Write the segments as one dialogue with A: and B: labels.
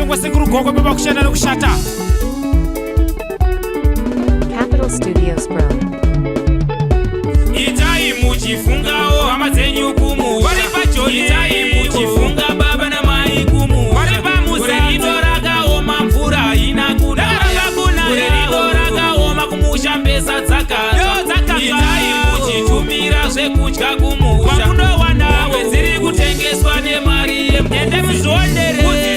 A: Chongwe sekuru Gokwe baba kushanda nekushata.
B: Capital Studios Bro.
A: Itai muchifungawo hama dzenyu kumu vari pajoni. Itai muchifunga baba namai kumu vari pamuza. Rino rakaoma mvura haina kunaya. Gore rino rakaoma kumusha mbesa dzakatsva. Itai muchitumira zvekudya kumusha kwamunowana. Mombe dziri kutengeswa nemari yembudzi. Mbudzi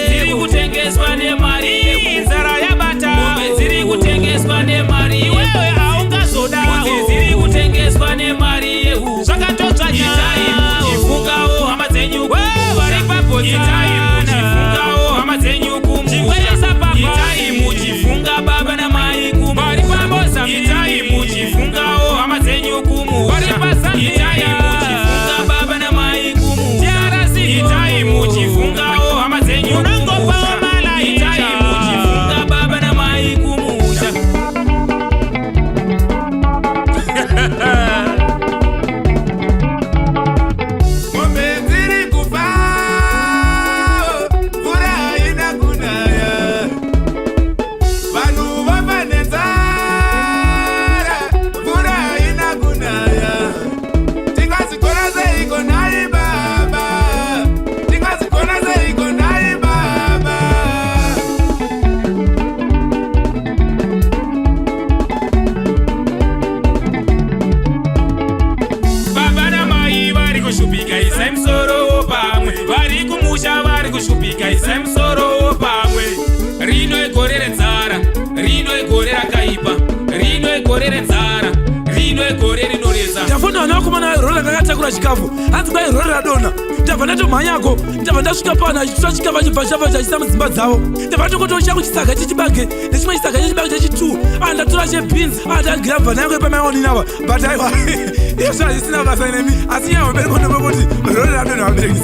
A: dziri kutengeswa nemari yembudzi. Nzara yabata. Mombe dziri kutengeswa nemari. Iwewe haungazoda. Mbudzi dziri kutengeswa nemari yehuku. Zvakatotsva. Itai muchifungawo hama dzenyu vari pabhodzi. Itai muchifungawo hama dzenyu kumusha. Itai muchifunga baba namai kumusha vari. Itai muchifungawo hama dzenyu kumusha. Itai muchifunga baba namai kumusha. Itai muchifungawo hama dzenyu kumusha. Itai muchifunga baba namai kumusha.
C: Mombe dziri kufa, mvura haina kunaya. Vanhu vafa nenzara, mvura haina kunaya. Tingazvikona seiko nhai baba? Tingazvikona seiko nhai baba?
A: Baba namai vari kushupika, isai musoro pamwe. Vari kumusha vari kushupika, isai musoro pamwe. Rino igore renzara, rino igore rakaipa, rino igore renzara, rino igore rinoreza.
D: Ndafona vana vakomana, rori ranga rakatakura chikafu, hanzi kwai rori radonha. Ndabva ndatomhanyako, ndabva ndasvika pano achitora chikafu, achibva chabva chachisa mudzimba dzavo. Ndabva ndokotocha kuchisaga chechibage nechimwe chisaga chechibage chechi2. A, ndatora chebhinzi. A, ndagirabva nayangu epamaionini ava, but aiwa, izvo hazvisina basa nemi, asi nyaya hombe irikondomekuti rori radonha, vabereki.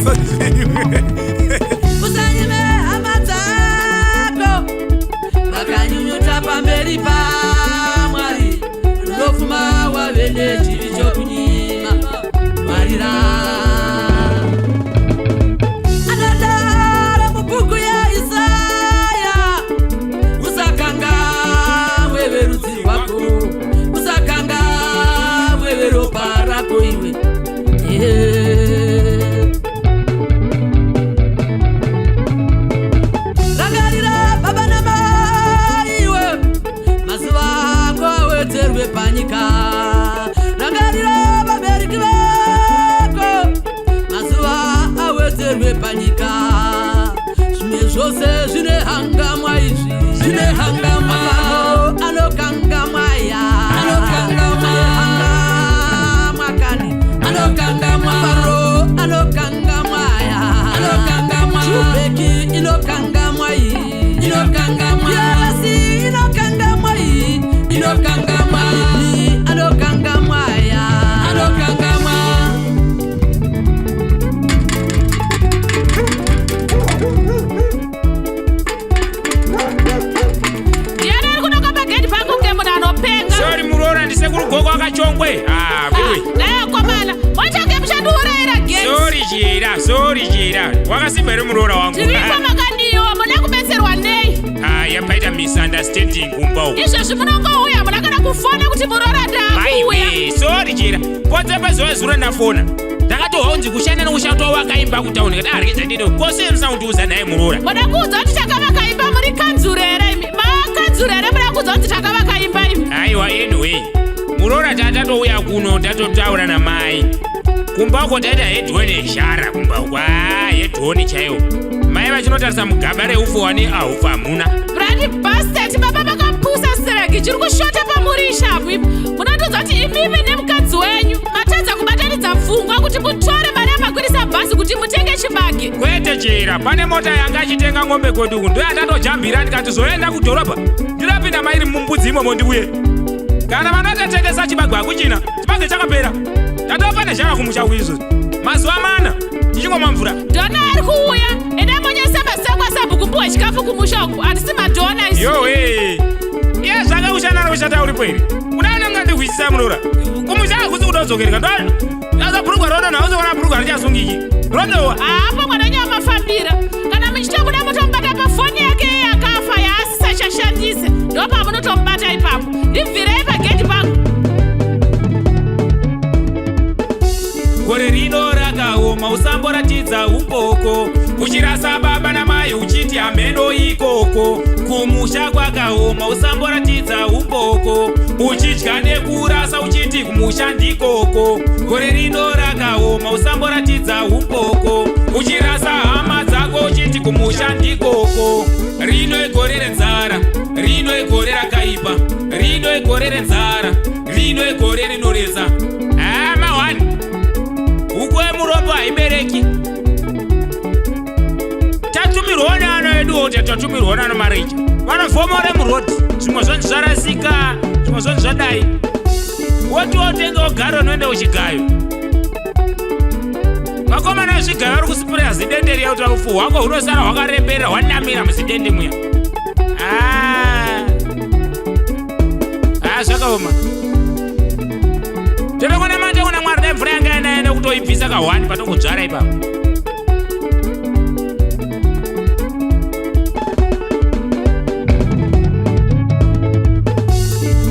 E: Usanyime hama dzako vakanyunyuta pamberi paMwari. Runofuma wave nechivi chokunyima Mwarira. Anodaro mubhuku yaIsaya, usakangamwe verudzi rwako, usakangamwe veropa rako iwe, yeah. Rangarira baba namaiwe, mazuva ako awedzerwe panyika. Rangarira vabereki vako, mazuva awedzerwe panyika. Zvimwe zvose zvine hangamwa, izvi zvine hangamwa. Anokangamwaya, anokangamwa kani, anokangamwa faro, anokangamwaya, anokangamwa chubheki, inokangamwa iyi, inokangamwa yasi, inokangamwa iyi, inokangamwa iyi, anokangamwaya, anokangamwa.
F: Ndiani ari kunoka pagedhi pangu kunge munhu anopenga?
A: Sorry muroora, ndisekuru Goko akachongwe. Ah, wewe.
F: Naye akomana, mochange muchandiurayira geti.
A: Sorry chira, sorry chira. Wakasimba here muroora wangu?
F: Tiripo, makadiwa? Muna kubetserwa nei?
A: Ah, yapaita misunderstanding kumba uku.
F: Izvezvi munongouya, muna kana kufona kuti muroora ndaakuuya.
A: Maiwe, sorry chira. Potse pazuva zuro ndafona. Ndakatohwa kunzi kushanda nokushatwa wakaimba kutauni kati arikidza ndino. Kose musina kundiudza naye muroora.
F: Muda kuudza kuti takavaka imba? Muri kanzuro here imi? Makanzuro here? Muda kuudza kuti takavaka imba imi?
A: Aiwa, anyway. Muroora, tatatouya kuno, tatotaura namai. Kumba uko taita hedhoni nezhara kumba uko. Ah, hedhoni chaiwo. Mai vachinotarisa mugaba reufu wani aufu hamuna.
F: Bloody bastard! Baba vakapusa sereki. Chiri kushota pamuri ishavu imi. Munondiudza kuti imimi nemukadzi wenyu matadza kubatanidza pfungwa kuti mutore mari yamakwirisa bhazi kuti mutenge chibage?
A: Kwete chira, pane mota yanga achitenga ng'ombe kwedu uku, ndoyandatojambira ndikati zoenda kudhorobha, ndinopinda mairi mumbudzi imomo ndiuye. Kana vanotatengesa chibage hakuchina, chibage chakapera. Tatofa nezhara kumusha uku izvozvi, mazuva 4 tichingomwa mvura.
F: Dhona ari kuuya, enda monyesa masango asabhuku mpuwe chikafu kumusha uku. Handisi madhona isu.
A: Yowe, iye zvanga kushanda nokushata uripo here? Udaona mungandihwisisa muroora, kumusha hakusi kudodzokereka. Ndo bhurugwa rodonha, uzoona bhurugwa richasungiki rodowa.
F: Haapo mwana wenyu wamafambira. Kana muchitobuda, mutomubata pafoni yake. Ndibvirei pagedhi pangu.
A: Gore rino rakaoma, usamboratidza umboko uchirasa baba namai uchiti hameno ikoko. Kumusha kwakaoma, usamboratidza umboko uchidya nekurasa uchiti kumusha ndikoko. Gore rino rakaoma, usamboratidza umboko uchirasa hama dzako uchiti kumusha ndikoko. Rino igore renzara, rino igore rakaipa, rino igore renzara, rino igore rinoretsa. Hama 1, huku yemurombo haibereki. Tatumirwa neana edu ote, tatumirwa nana maricha vanovhomore murodhi, zvimwe zvonzi zvarasika, zvimwe zvonzi zvadai. Woti wotenga ogaro unoenda kuchigayo. Vakomana vezvigayo vari kusipureya zidende riya kuti upfu hwako hunosara hwakarembera hwanamira muzidende muya. Ah. Ah, zvakaoma. Totongonamata kuna Mwari dai mvura yanga yanaye nekutoibvisa kahwani patongodzvara ipapo.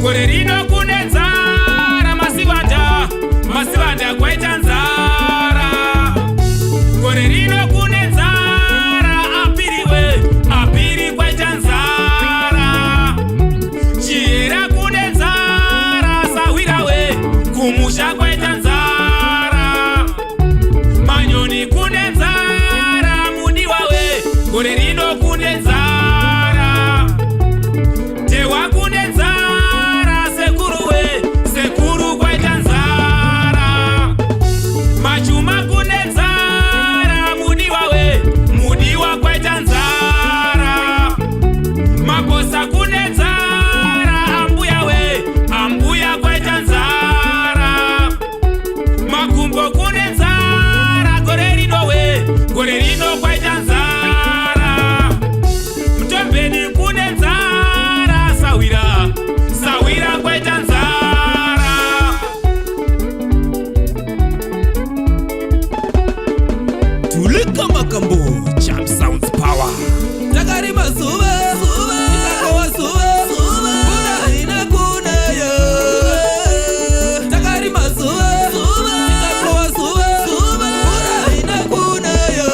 A: Gore rino kune nzara, masivanda, masivanda kwaita nzara. Gore rino kune nzara, apiriwe, apiri kwaita nzara. Chiyera kune nzara, sahwirawe, kumusha kwaita nzara. Manyoni kune nzara, mudiwawe, gore rino kune nzara. Tewa kune nzara, sekuruwe, sekuru kwaita nzara. Machuma kune nzara, mudiwawe, mudiwa kwaita nzara. Makosa kune nzara, ambuyawe, ambuya kwaita nzara. Makumbo kune nzara, gore rinowe, gore rino kwaita nzara. Mutombeni kune nzara, sahwira, sahwira kwaita nzara.
D: Tulika Makambo, Jump Sounds Power.
E: Takarima zuva, tikakohwa zuva, mvura haina kunaya. Takarima zuva, tikakohwa zuva, mvura haina kunaya.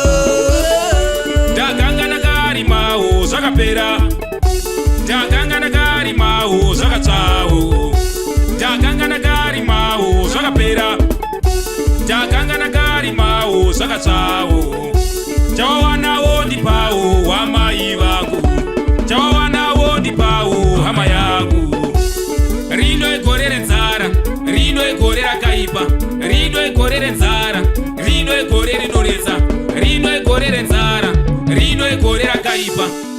A: Ndakanga ndakarimawo zvakapera, ndakanga ndakarimawo zvakatsvawo, ndakanga ndakarimawo zvakapera, ndakanga ndakarimawo zvakatsvawo. Chawawanawo ndipawo wamai vangu, chawawanawo ndipawo hama yangu. Rino igore renzara, rino igore rakaipa, rino igore renzara, rino igore rinoretsa, rino igore renzara, rino igore rakaipa.